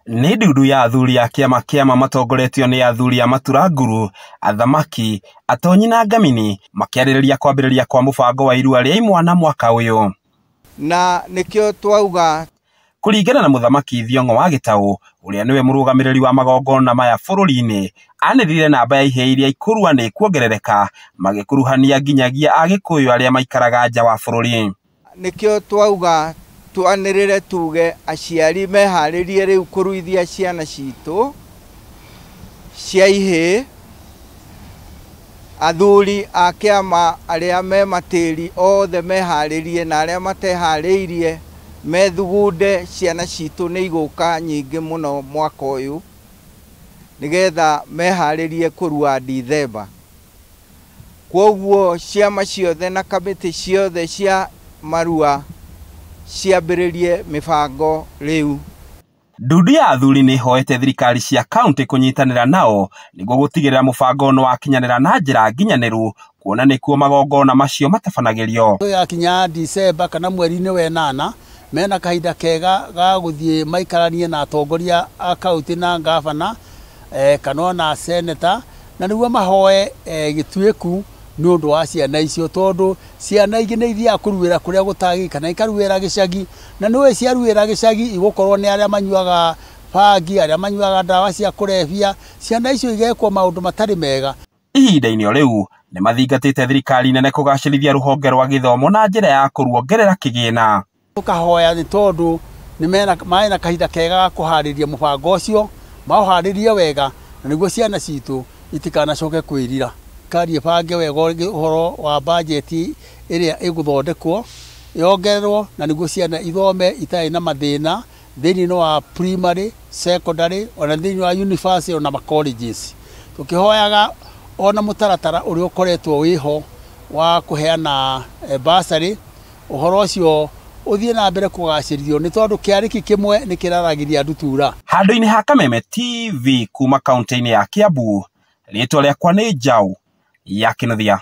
Nĩ ndundu ya athuri a kĩama kĩama matongoretio nĩ athuri a Maturanguru, athamaki, atonyi na ngamini makĩarĩrĩria kwambĩrĩria kwa mũbango wa irua rĩa imwana mwaka ũyũ. Na nĩkĩo twauga. Kũringana na Mũthamaki Thiong'o wa Gĩtaũ, ũrĩa nĩwe mũrũgamĩrĩri wa magongona maya bũrũri-inĩ, anĩrĩire namba ya ihĩĩ iria ikũrua nĩ ĩkuongerereka, magĩkuruhania nginyagia Agĩkũyũ arĩa maikaraga nja wa bũrũri. Nĩkĩo twauga twanĩrĩre tuge aciari meharĩrie rĩu kũruithia ciana citũ cia ihĩĩ, athuri a kĩama arĩa me matĩri othe meharĩrie na arĩa mateharĩirie methugunde ciana citũ nĩ igũka nyingĩ mũno mwaka ũyũ nĩgetha meharĩrie kũrua Dithemba. Kwoguo ciama ciothe na kamĩtĩ ciothe cia marua ciambĩrĩrie mĩbango rĩu. Ndundu ya athuri nĩ ĩhoete thirikari cia kaunti kũnyitanĩra nao nĩguo gũtigĩrĩra mũbango nĩ wakinyanĩra na njĩra nginyanĩru, kuona nĩkuo magongona macio matabanagĩrio. Yakinya Dicemba kana mweri-inĩ wa ĩnana mena kahinda kega ga gũthiĩ maikaranie na atongoria a kaunti na ngabana kana ona seneta, na nĩguo mahoe gĩtuĩku nĩ ũndũ wa ciana icio, tondũ ciana ingĩ nĩ ithiaga kũruĩra kũrĩa gũtagĩrĩire kana ikaruĩra gĩcagi, na nĩũĩ ciaruĩra gĩcagi igũkorwo nĩ arĩa manyuaga bangi, arĩa manyuaga ndawa cia kũrebia, ciana icio igekwo maũndũ matarĩ mega. Ihinda-inĩ o rĩu nĩ mathingatĩte thirikari nene kũgacĩrithia rũhonge rwa gĩthomo na njĩra ya kũruongerera kĩgĩna. Tũkahoya nĩ tondũ nĩ mena kahinda kega ga kũharĩria mũbango ũcio, maũharĩrie wega na nĩguo ciana citũ itikanacoke kwĩrira. Thirikari ĩbange wega ũhoro wa bajeti ĩrĩa ĩgũthondekwo yongererwo, na nĩguo ciana ithome itarĩ na mathĩna thĩinĩ wa primary, secondary, ona thĩinĩ wa university ona ma colleges. Tũkĩhoyaga ona mũtaratara ũrĩa ũkoretwo wĩho wa kũheana bursary, ũhoro ũcio ũthiĩ na mbere kũgacĩrithio nĩ tondũ kĩarĩki kĩmwe nĩ kĩraragĩria ndutura. Handũ-inĩ ha Kameme TV kuma kaunti-inĩ ya Kiambu, rĩtwa rĩakwa nĩ Njaũ ya Kĩnuthia.